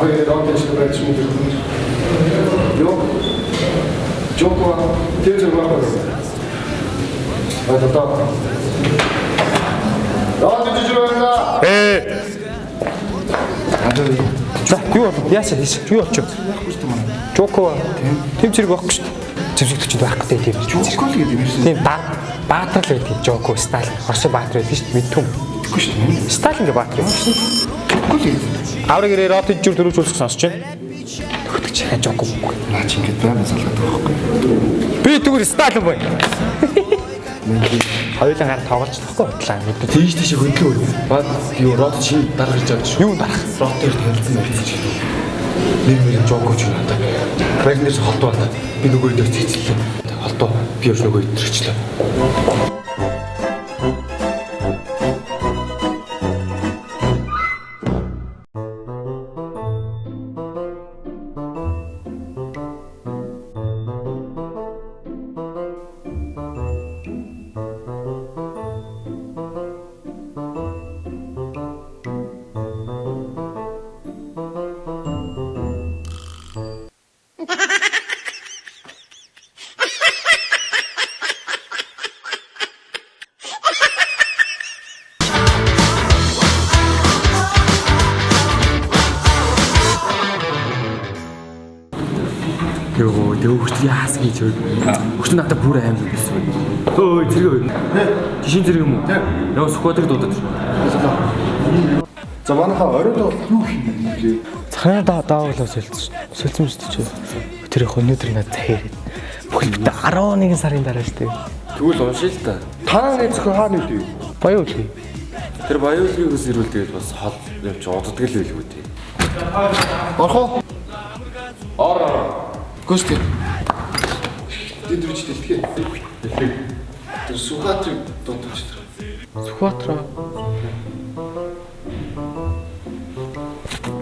Аваа рот шиг байж юм. Йоо. Жоко тэр зэрэг байхгүй. Одоо. Рот жижиг байна. Ээ. За юу болов? Яасан? Юу болчих вэ? Жоко. Тийм зэрэг байхгүй шүү дээ. Зэвсэг төчөд байхгүй дээ тийм. Жоко л гэдэг юм шиг. Тийм Баатар л байдаг. Жоко, Сталин, Орсын Баатар байдаг шүү дээ. Мэдтүм. Тэгэхгүй шүү дээ. Сталин гэ Баатар юм шүү. Тэгэхгүй л гэдэг. Авраг гэрээ рот жир дөрвж үлсэх сонсож байна. Төгтөж хаа Жоко мөнгө. Наа чи ингэж байнга залгаад байгаа байхгүй. Би тэгвэл Сталин бай. Хоёулан гар тоглож болохгүй хутлаа мэдээ. Тийш тийш хөндлөө. Бад юу рот чинь дарга ирж байгаа шүү. Юу дарах? Рот дээр танилцсан байсан чинь. Нэр мөр Жоко ч надаа. Вагнерс холдоо байна. Би нөгөө өдөр цэцлээ. Холдоо би явж нөгөө өдөр ичлээ. Йоо, тэг хөвгт яасан гэж вэ? Хөвгт надад бүр аим байсан. Өө, зэрэг. Жишин зэрэг юм уу? Яа, Сүхбаатар дуудаад. За манайхаа оройд бол юу хийх юм бэ? Цахны дааглаа солилцсон. Солилцсон шүү дээ. Тэр их өнөөдөр надад захиа ирээд. Бүхэл бүтэн 11 сарын дараа шүү дээ. Тэгвэл уншия л та. Тааны зөхөн хаана үдээ? Баян үлээ. Тэр баяуулгыг ус ирүүл тэгэл бас хол юм чи уддаг л байлгүй дээ. Орох уу? Ор. Гүстэ. Дэд рүү дэлхээ. Дэлхээ. Тэр Сүхбаатарыг дуудаж тэр. Сүхбаатар.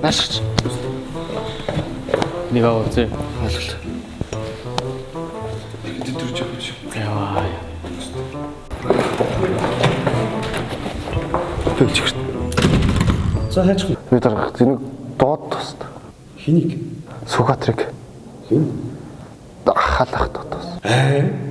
Наашч. Нэг аа үзье. Ойлголт. Дэд рүү явж. Яа. Тэгч. За хайж. Би дарга зэнийг доод туст. Хэнийг? Сүхбаатарыг. Хин? Ахаалах доод тус. Аа.